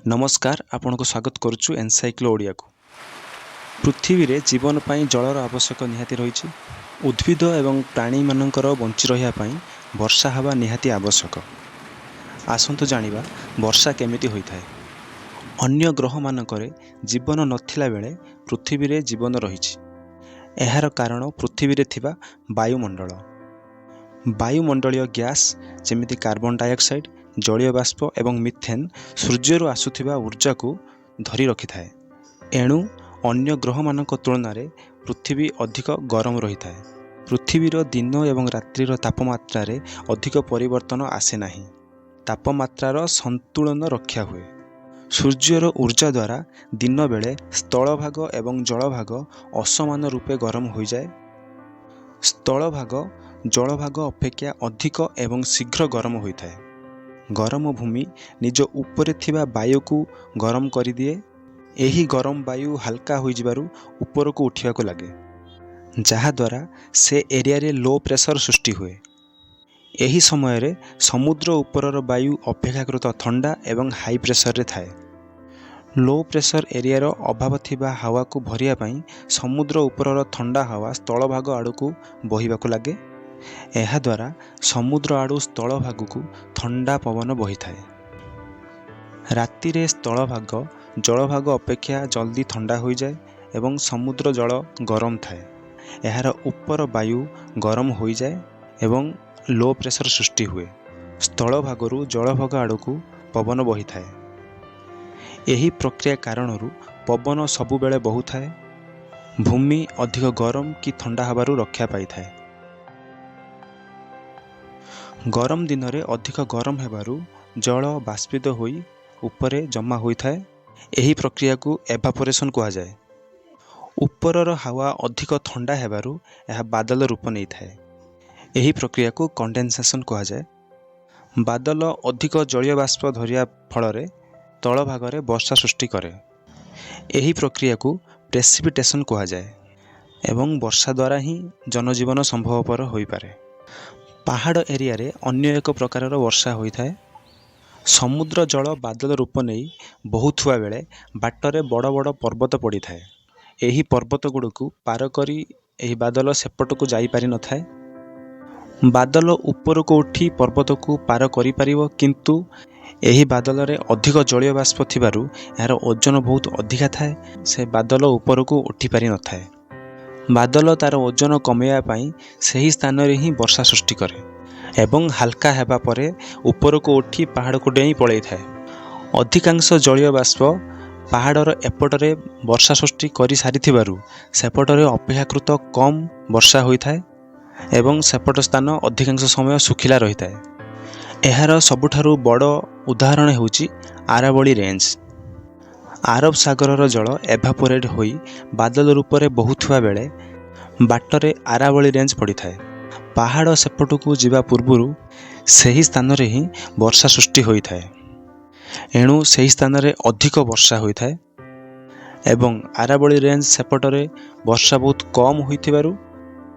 ନମସ୍କାର, ଆପଣଙ୍କୁ ସ୍ୱାଗତ କରୁଛୁ ଏନସାଇକ୍ଲୋ ଓଡ଼ିଆକୁ। ପୃଥିବୀରେ ଜୀବନ ପାଇଁ ଜଳର ଆବଶ୍ୟକ ନିହାତି ରହିଛି। ଉଦ୍ଭିଦ ଏବଂ ପ୍ରାଣୀମାନଙ୍କର ବଞ୍ଚି ରହିବା ପାଇଁ ବର୍ଷା ହେବା ନିହାତି ଆବଶ୍ୟକ। ଆସନ୍ତୁ ଜାଣିବା ବର୍ଷା କେମିତି ହୋଇଥାଏ। ଅନ୍ୟ ଗ୍ରହମାନଙ୍କରେ ଜୀବନ ନଥିଲା ବେଳେ ପୃଥିବୀରେ ଜୀବନ ରହିଛି। ଏହାର କାରଣ ପୃଥିବୀରେ ଥିବା ବାୟୁମଣ୍ଡଳ। ବାୟୁମଣ୍ଡଳୀୟ ଗ୍ୟାସ୍, ଯେମିତି କାର୍ବନ ଡାଇଅକ୍ସାଇଡ୍, ଜଳୀୟ ବାଷ୍ପ ଏବଂ ମିଥେନ୍, ସୂର୍ଯ୍ୟରୁ ଆସୁଥିବା ଉର୍ଜାକୁ ଧରି ରଖିଥାଏ। ଏଣୁ ଅନ୍ୟ ଗ୍ରହମାନଙ୍କ ତୁଳନାରେ ପୃଥିବୀ ଅଧିକ ଗରମ ରହିଥାଏ। ପୃଥିବୀର ଦିନ ଏବଂ ରାତ୍ରିର ତାପମାତ୍ରାରେ ଅଧିକ ପରିବର୍ତ୍ତନ ଆସେ ନାହିଁ। ତାପମାତ୍ରାର ସନ୍ତୁଳନ ରକ୍ଷା ହୁଏ। ସୂର୍ଯ୍ୟର ଉର୍ଜା ଦ୍ୱାରା ଦିନବେଳେ ସ୍ଥଳଭାଗ ଏବଂ ଜଳଭାଗ ଅସମାନ ରୂପେ ଗରମ ହୋଇଯାଏ। ସ୍ଥଳଭାଗ ଜଳଭାଗ ଅପେକ୍ଷା ଅଧିକ ଏବଂ ଶୀଘ୍ର ଗରମ ହୋଇଥାଏ। ଗରମ ଭୂମି ନିଜ ଉପରେ ଥିବା ବାୟୁକୁ ଗରମ କରିଦିଏ। ଏହି ଗରମ ବାୟୁ ହାଲକା ହୋଇଯିବାରୁ ଉପରକୁ ଉଠିବାକୁ ଲାଗେ, ଯାହାଦ୍ୱାରା ସେ ଏରିଆରେ ଲୋ ପ୍ରେସର ସୃଷ୍ଟି ହୁଏ। ଏହି ସମୟରେ ସମୁଦ୍ର ଉପରର ବାୟୁ ଅପେକ୍ଷାକୃତ ଥଣ୍ଡା ଏବଂ ହାଇ ପ୍ରେସରରେ ଥାଏ। ଲୋ ପ୍ରେସର ଏରିଆର ଅଭାବ ଥିବା ହାୱାକୁ ଭରିବା ପାଇଁ ସମୁଦ୍ର ଉପରର ଥଣ୍ଡା ହାୱା ସ୍ଥଳଭାଗ ଆଡ଼କୁ ବହିବାକୁ ଲାଗେ। ଏହାଦ୍ୱାରା ସମୁଦ୍ର ଆଡ଼ୁ ସ୍ଥଳଭାଗକୁ ଥଣ୍ଡା ପବନ ବହିଥାଏ। ରାତିରେ ସ୍ଥଳଭାଗ ଜଳଭାଗ ଅପେକ୍ଷା ଜଲ୍ଦି ଥଣ୍ଡା ହୋଇଯାଏ ଏବଂ ସମୁଦ୍ର ଜଳ ଗରମ ଥାଏ। ଏହାର ଉପର ବାୟୁ ଗରମ ହୋଇଯାଏ ଏବଂ ଲୋ ପ୍ରେସର ସୃଷ୍ଟି ହୁଏ। ସ୍ଥଳଭାଗରୁ ଜଳଭାଗ ଆଡ଼କୁ ପବନ ବହିଥାଏ। ଏହି ପ୍ରକ୍ରିୟା କାରଣରୁ ପବନ ସବୁବେଳେ ବହୁଥାଏ। ଭୂମି ଅଧିକ ଗରମ କି ଥଣ୍ଡା ହେବାରୁ ରକ୍ଷା ପାଇଥାଏ। ଗରମ ଦିନରେ ଅଧିକ ଗରମ ହେବାରୁ ଜଳ ବାଷ୍ପିତ ହୋଇ ଉପରେ ଜମା ହୋଇଥାଏ। ଏହି ପ୍ରକ୍ରିୟାକୁ ଏଭାପୋରେସନ୍ କୁହାଯାଏ। ଉପରର ହାୱା ଅଧିକ ଥଣ୍ଡା ହେବାରୁ ଏହା ବାଦଲ ରୂପ ନେଇଥାଏ। ଏହି ପ୍ରକ୍ରିୟାକୁ କଣ୍ଡେନସେସନ୍ କୁହାଯାଏ। ବାଦଲ ଅଧିକ ଜଳୀୟ ବାଷ୍ପ ଧରିବା ଫଳରେ ତଳ ଭାଗରେ ବର୍ଷା ସୃଷ୍ଟି କରେ। ଏହି ପ୍ରକ୍ରିୟାକୁ ପ୍ରେସିପିଟେସନ୍ କୁହାଯାଏ ଏବଂ ବର୍ଷା ଦ୍ୱାରା ହିଁ ଜନଜୀବନ ସମ୍ଭବପର ହୋଇପାରେ। ପାହାଡ଼ ଏରିଆରେ ଅନ୍ୟ ଏକ ପ୍ରକାରର ବର୍ଷା ହୋଇଥାଏ। ସମୁଦ୍ର ଜଳ ବାଦଲ ରୂପ ନେଇ ବହୁଥିବା ବେଳେ ବାଟରେ ବଡ଼ ବଡ଼ ପର୍ବତ ପଡ଼ିଥାଏ। ଏହି ପର୍ବତଗୁଡ଼ିକୁ ପାର କରି ଏହି ବାଦଲ ସେପଟକୁ ଯାଇପାରିନଥାଏ। ବାଦଲ ଉପରକୁ ଉଠି ପର୍ବତକୁ ପାର କରିପାରିବ, କିନ୍ତୁ ଏହି ବାଦଲରେ ଅଧିକ ଜଳୀୟ ବାଷ୍ପ ଥିବାରୁ ଏହାର ଓଜନ ବହୁତ ଅଧିକା ଥାଏ। ସେ ବାଦଲ ଉପରକୁ ଉଠିପାରିନଥାଏ। ବାଦଲ ତା'ର ଓଜନ କମାଇବା ପାଇଁ ସେହି ସ୍ଥାନରେ ହିଁ ବର୍ଷା ସୃଷ୍ଟି କରେ ଏବଂ ହାଲକା ହେବା ପରେ ଉପରକୁ ଉଠି ପାହାଡ଼କୁ ଡେଇଁ ପଳାଇଥାଏ। ଅଧିକାଂଶ ଜଳୀୟ ବାଷ୍ପ ପାହାଡ଼ର ଏପଟରେ ବର୍ଷା ସୃଷ୍ଟି କରିସାରିଥିବାରୁ ସେପଟରେ ଅପେକ୍ଷାକୃତ କମ୍ ବର୍ଷା ହୋଇଥାଏ ଏବଂ ସେପଟ ସ୍ଥାନ ଅଧିକାଂଶ ସମୟ ଶୁଖିଲା ରହିଥାଏ। ଏହାର ସବୁଠାରୁ ବଡ଼ ଉଦାହରଣ ହେଉଛି ଆରାବଳୀ ରେଞ୍ଜ। ଆରବ ସାଗରର ଜଳ ଏଭାପୋରେଟ୍ ହୋଇ ବାଦଲ ରୂପରେ ବହୁଥିବା ବେଳେ ବାଟରେ ଆରାବଳୀ ରେଞ୍ଜ ପଡ଼ିଥାଏ। ପାହାଡ଼ ସେପଟକୁ ଯିବା ପୂର୍ବରୁ ସେହି ସ୍ଥାନରେ ହିଁ ବର୍ଷା ସୃଷ୍ଟି ହୋଇଥାଏ। ଏଣୁ ସେହି ସ୍ଥାନରେ ଅଧିକ ବର୍ଷା ହୋଇଥାଏ ଏବଂ ଆରାବଳୀ ରେଞ୍ଜ ସେପଟରେ ବର୍ଷା ବହୁତ କମ୍ ହୋଇଥିବାରୁ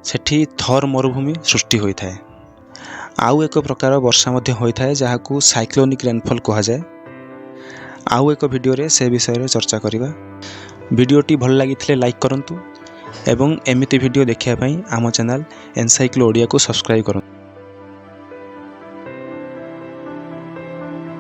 ସେଠି ଥର୍ ମରୁଭୂମି ସୃଷ୍ଟି ହୋଇଥାଏ। ଆଉ ଏକ ପ୍ରକାର ବର୍ଷା ମଧ୍ୟ ହୋଇଥାଏ, ଯାହାକୁ ସାଇକ୍ଲୋନିକ୍ ରେନଫଲ୍ କୁହାଯାଏ। ଆଉ ଏକ ଭିଡ଼ିଓରେ ସେ ବିଷୟରେ ଚର୍ଚ୍ଚା କରିବା। ଭିଡ଼ିଓଟି ଭଲ ଲାଗିଥିଲେ ଲାଇକ୍ କରନ୍ତୁ ଏବଂ ଏମିତି ଭିଡ଼ିଓ ଦେଖିବା ପାଇଁ ଆମ ଚ୍ୟାନେଲ୍ ଏନସାଇକ୍ଲୋ ଓଡ଼ିଆକୁ ସବସ୍କ୍ରାଇବ୍ କରନ୍ତୁ।